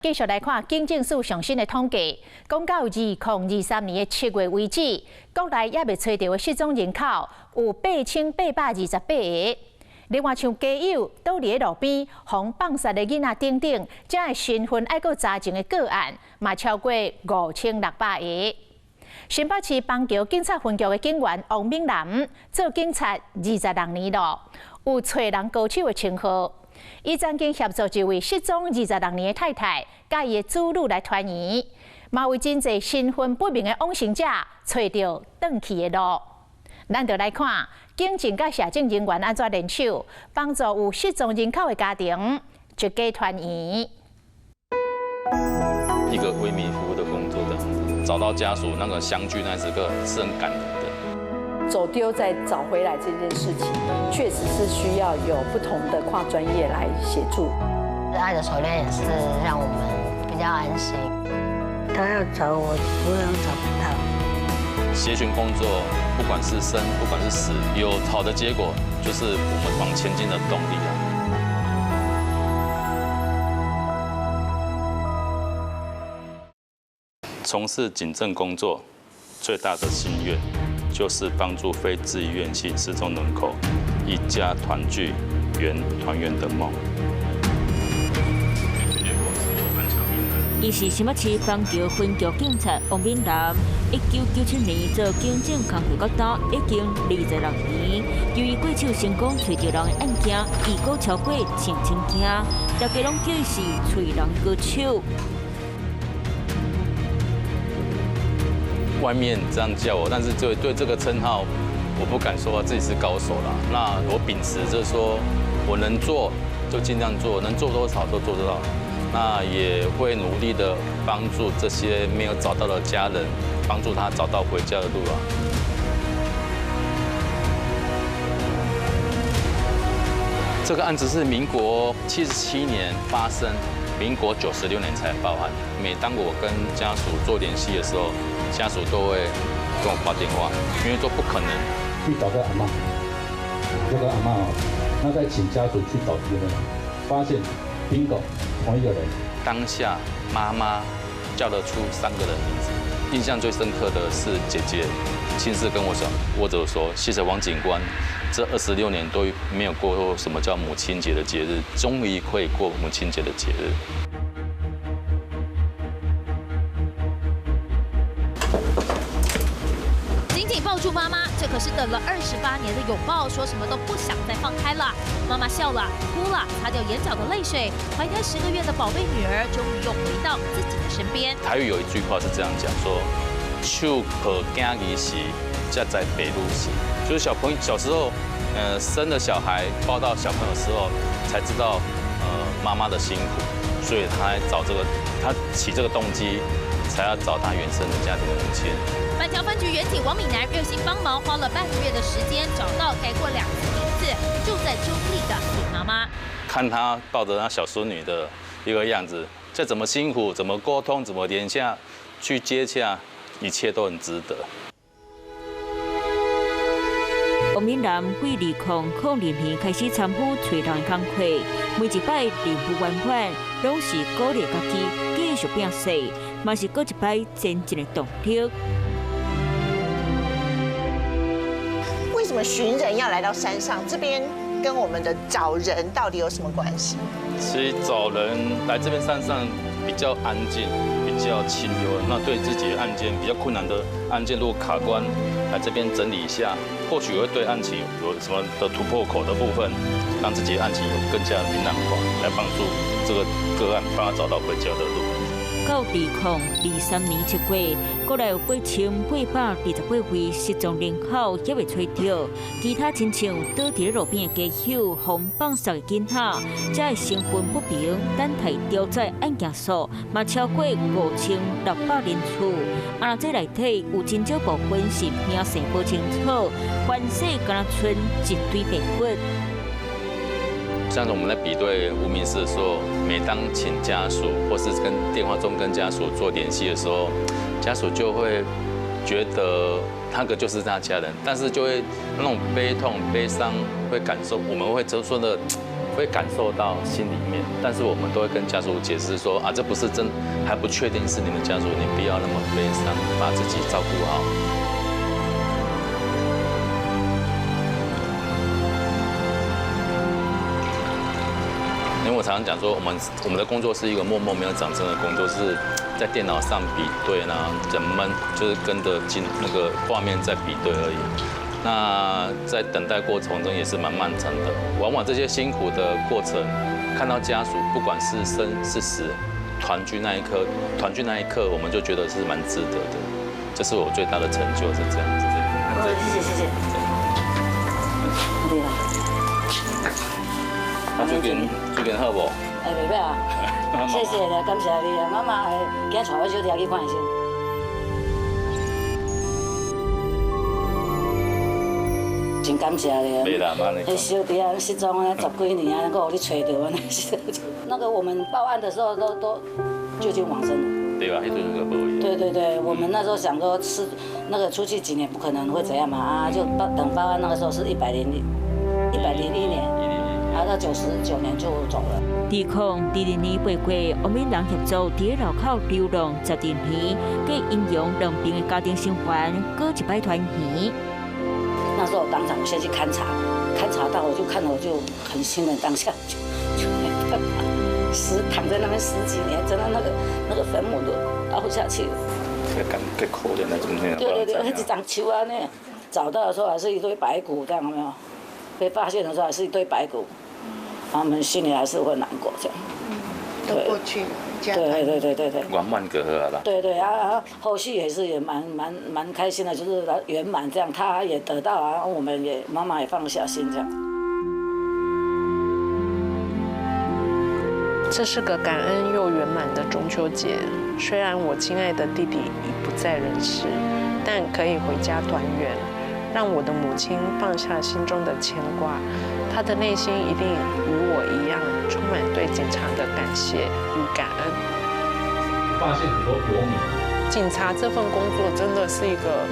繼續來看警政署上新的統計，講到2023年的7月為止，國內猶未揣著的失蹤人口有8828個。另外，像家友倒佇咧路邊，予放殺的囡仔等等，這的身份愛閣查證的個案，嘛超過5600個。新北市板橋警察分局的警員王敏南做警察26年咯，有揣人高手的稱號。伊曾經協助一位失蹤26年的太太，佮伊的子女來團圓，嘛為真濟身份不明的往生者揣著轉去的路。咱就來看警政佮社政人員按怎聯手，幫助有失蹤人口的家庭一家團圓。一個為民服務的工作，這樣子找到家屬那個相聚那時刻是很感人的。走丟再找回來這件事情，確實是需要有不同的跨專業來協助。愛的手鏈也是讓我們比較安心。他要找我，不會找不到。協尋工作，不管是生，不管是死，有好的結果，就是我們往前進的動力啊。從事警政工作，最大的心願，就是幫助非自願性失蹤人口一家團聚、圓團圓的夢。伊是新北市板橋分局警察王敏南，1997年做警政工作到今已經26年。由於過手成功揣著人的案件，已經超過上千件，大家攏叫伊是揣人高手。外面這樣叫我，但是對對這個稱號，我不敢說自己是高手啦。那我秉持就是說，我能做就盡量做，能做多少都做得到。那也會努力的幫助這些沒有找到的家人，幫助他找到回家的路啊。這個案子是民國77年發生，民國96年才報案。每當我跟家屬做聯繫的時候，家屬都會跟我掛電話，因為都不可能去找個阿嬤，這個阿嬤哦，那再請家屬去找 DNA，發現 bingo 同一個人。當下媽媽叫得出3個人名字，印象最深刻的是姐姐親自跟我講，握着說：“謝謝王警官，這26年都沒有過什麼叫母親節的節日，終於可以過母親節的節日。”緊緊抱住媽媽，這可是等了28年的擁抱，說什麼都不想再放開了。媽媽笑了，哭了，擦掉眼角的淚水。懷胎10個月的寶貝女兒，終於又回到自己的身邊。台語有一句話是這樣講，說：手抱囝兒時，才知父母死。就是小朋友小時候，生了小孩抱到小朋友的時候，才知道，媽媽的辛苦，所以他找這個，他起這個動機，才要找他原生的家庭的母親。板橋分局員警王敏南熱心幫忙，花了半個月的時間找到改過2次名字、住在中壢的李媽媽。看他抱着他小孫女的一個樣子，再怎麼辛苦，怎麼溝通，怎麼連下去接洽，一切都很值得。王敏南自2002年開始參與揣人的工作，每一擺任務圓滿，攏是鼓勵家己繼續拼勢，嘛是閣一擺前進的動力。為什麼尋人要來到山上？這邊跟我們的找人到底有什麼關係？其實找人來這邊山上比較安靜，比較清幽。那對自己的案件比較困難的案件，如果卡關，來這邊整理一下，或許會對案情有什麼的突破口的部分，讓自己的案情有更加明朗化，來幫助這個個案，幫他找到回家的路。到2023年7月，國內有8828位失蹤人口猶未揣著，其他親像倒佇咧路邊的家友、予放殺的囡仔，這的身份不明，等待調查案件數嘛超過5600人次。啊，這內底有真少部分是名姓無清楚，關係敢若賰一堆白骨。像我們在比對無名屍的時候，每當請家屬或是跟電話中跟家屬做聯繫的時候，家屬就會覺得那個就是他家人，但是就會那種悲痛、悲傷會感受，我們會說的會感受到心裡面，但是我們都會跟家屬解釋說啊，這不是真，還不確定是你們家屬，你不要那麼悲傷，把自己照顧好。因為我常常講說，我們的工作是一個默默沒有掌聲的工作，是在電腦上比對呢，人們就是跟着進那個畫面在比對而已。那在等待過程中也是蠻漫長的，往往這些辛苦的過程，看到家屬不管是生是死，團聚那一刻，團聚那一刻，我們就覺得是蠻值得的，這是我最大的成就，是這樣子。謝謝謝謝。對啦。啊，最近好無？哎，袂歹啊，謝謝啦，感謝你啊，媽媽會今帶我小弟去看醫生。真感謝你啊！那小弟啊失蹤啊十幾年啊，閣予你揣著按呢。那個我們報案的時候都就已經往生了。對吧？彼陣就無。對對對，我們那時候想說是那個出去幾年不可能會怎樣嘛啊，就報等報案那個時候是101年，啊到99年就走了。2022年8月，王敏人協助佇路口流浪12年，計陰陽兩邊的家庭成員閣一擺團圓。那時候當場我先去勘察，勘察到我就看了，我就很心疼，當下就沒辦法，躺在那邊十幾年，真的那個墳墓都凹下去了。這可憐的，怎麼對對對，一張樹啊呢，找到的時候還是一堆白骨，這樣有沒有？被發現的時候還是一堆白骨，然後我們心裡還是會難過這樣。都過去了。對對對對對。圓滿就好啦。對對啊，後續也是也蠻開心的，就是圓滿這樣，他也得到啊，我們也媽媽也放下心這樣。這是個感恩又圓滿的中秋節，雖然我親愛的弟弟已不在人世，但可以回家團圓，讓我的母親放下心中的牽掛，她的內心一定與我一樣充滿對警察的感謝與感恩。發現很多游民。警察這份工作真的是一個，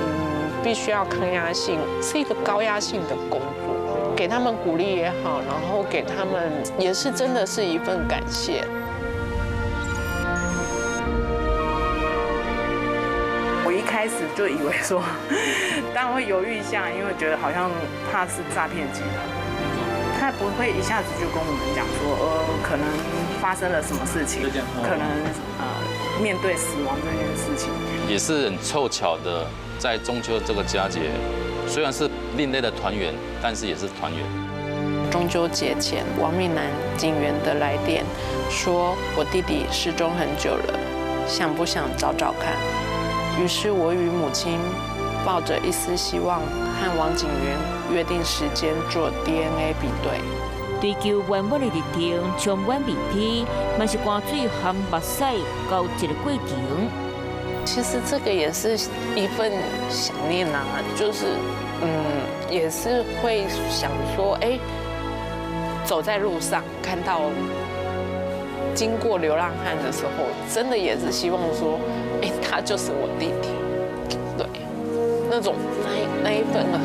必須要抗壓性，是一個高壓性的工作。給他們鼓勵也好，然後給他們也是真的是一份感謝。我一開始就以為說，當然會猶豫一下，因為覺得好像怕是詐騙集團。他不會一下子就跟我們講說，可能發生了什麼事情，可能面對死亡這件事情。也是很湊巧的，在中秋這個佳節，雖然是另類的團圓，但是也是團圓。中秋節前，王敏南警員的來電，說我弟弟失蹤很久了，想不想找找看？於是我與母親抱着一絲希望，和王警員約定時間做 DNA 比對。追求圓滿的日程充滿未知，嘛是汗水含目屎交一個過程。其實這個也是一份想念啊，就是也是會想說，哎，走在路上看到經過流浪漢的時候，真的也是希望說，哎，他就是我弟弟，對，那種那一份啊，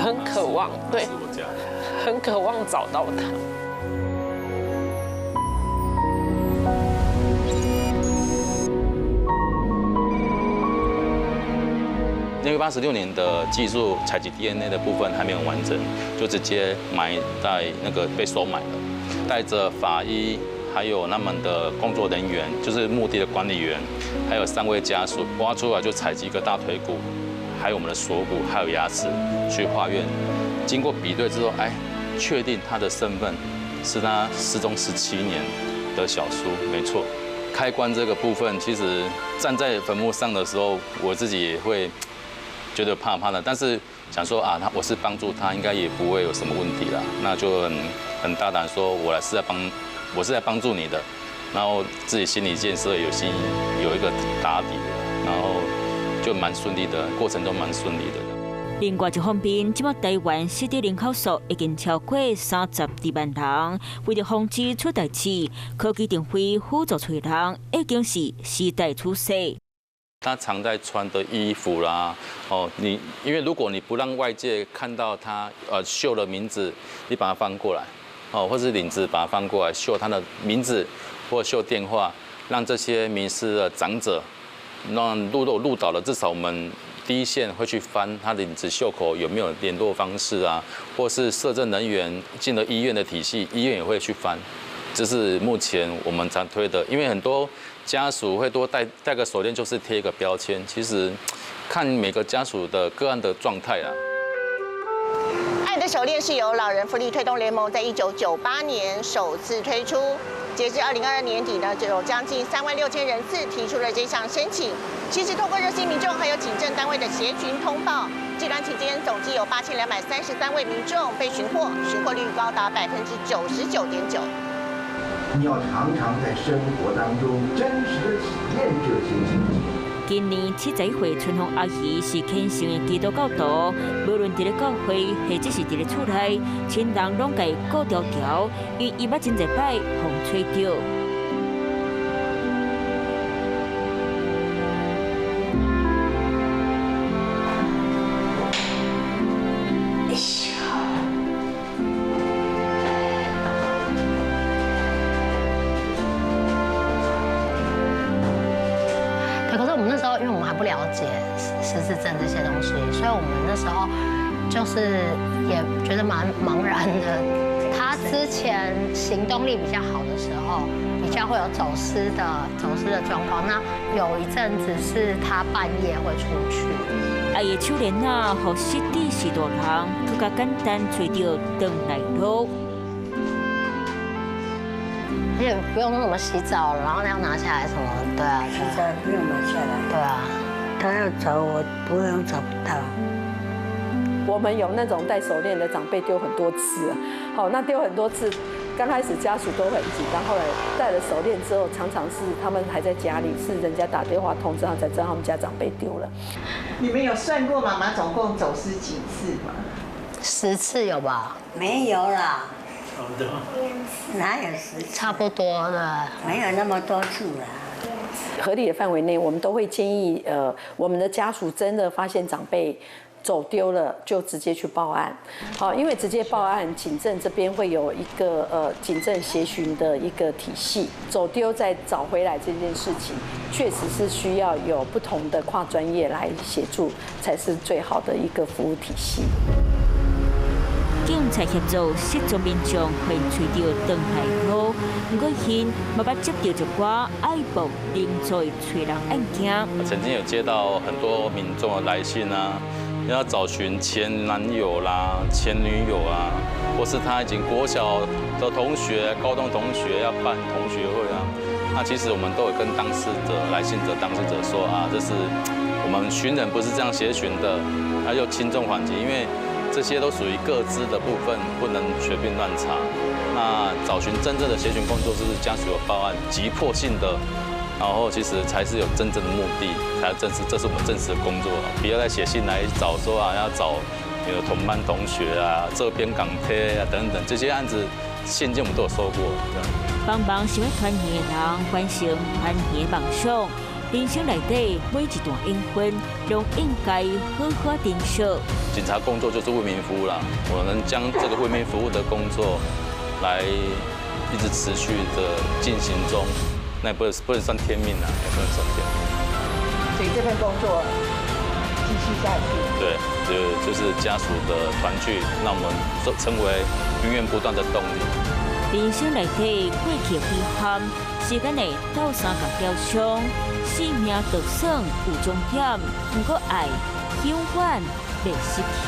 很渴望，對，很渴望找到他。因為86年的技術採集 DNA 的部分還沒有完整，就直接埋在那個被收買了，帶着法醫，還有他們的工作人員，就是墓地的管理員，還有3位家屬，挖出來就採集一個大腿骨，還有我們的鎖骨，還有牙齒去化驗，經過比對之後，哎，確定他的身份是他失蹤17年的小叔，沒錯。開棺這個部分，其實站在墳墓上的時候，我自己也會覺得怕怕的，但是想說啊，我是幫助他，應該也不會有什麼問題啦。那就很大膽說，我來是在幫，我是在幫助你的。然後自己心理建設有一個打底，然後就蠻順利的，過程都蠻順利的。另外一方面，這擺台灣失地人口數已經超過32萬人，為著防止出代誌，科技定位輔助揣人已經是時代趨勢。他常在穿的衣服啦，哦，你因为如果你不让外界看到他绣的名字，你把它翻过来，哦，或是领子把它翻过来绣他的名字或绣电话，让这些迷失的长者，让路倒了，至少我们第一线会去翻他的领子袖口有没有联络方式啊，或是社政人员进了医院的体系，医院也会去翻。这是目前我们常推的，因为很多家属会多带个手链，就是贴一个标签。其实看每个家属的个案的状态啊。爱的手链是由老人福利推动联盟在1998年首次推出。截至2022年底呢，就有将近3万6千人次提出了这项申请。其实，透过热心民众还有警政单位的协寻通报，这段期间总计有8233位民众被寻获，寻获率高达99.9%。你要常常在生活当中真实的体验這些情景。今年71歲春鳳阿姨是虔誠的基督教徒，無論佇咧教會或者是佇咧厝內，親人攏共伊顧牢牢，因為伊捌真濟擺予揣著。因為我們還不了解失智症這些東西，所以我們那時候就是也覺得蠻茫然的。他之前行動力比較好的時候，比較會有走失的狀況。那有一陣子是他半夜會出去。愛的手鏈仔，予失智序大人閣較簡單揣著轉來路。而且不用那麼洗澡，然後那樣拿下來什麼，對啊，洗澡不用拿下來，對啊。他要找我，不會用找不到。我們有那種戴手鏈的長輩丟很多次，好，那丟很多次，剛開始家屬都很緊張，後來戴了手鏈之後，常常是他們還在家裡，是人家打電話通知他才知道他們家長輩丟了。你們有算過媽媽總共走失幾次嗎？10次有吧？沒有啦。差不多，哪有10次？差不多的，沒有那麼多次啦。合理的範圍內，我們都會建議，我們的家屬真的發現長輩走丟了，就直接去報案。好，因為直接報案，警政這邊會有一個警政協尋的一個體系。走丟再找回來這件事情，確實是需要有不同的跨專業來協助，才是最好的一個服務體系。警察協助失蹤民眾會揣著轉來路，毋過𪜶嘛捌接著一寡愛報認罪揣人案件。曾經有接到很多民眾的來信啊，要找尋前男友啦、前女友啊，或是他已經國小的同學、高中同學要辦同學會啊。那其實我們都有跟當事者、來信者、當事者說啊，這是我們尋人不是這樣協尋的，他又輕重緩急，因為這些都屬於個資的部分，不能隨便亂查。那找尋真正的協尋工作，就是家屬有報案，急迫性的，然後其實才是有真正的目的，才正式，這是我們正式的工作。不要再寫信來找說啊，要找你的同班同學啊、這邊港鐵啊等等這些案子，信件我們都有收過。幫忙想欲團圓的人，完成團圓的夢想。人生內底每一段緣分，攏應該好好珍惜。警察工作就是為民服務啦，我能將這個為民服務的工作來一直持續的進行中，那不能算天命啦，也不能算天命。所以這份工作繼續下去。對，就是家屬的團聚，讓我們成為源源不斷的動力。人生內底過去遺憾，時間會鬥相共療傷，生命就算有終點，毋過愛永遠袂失去。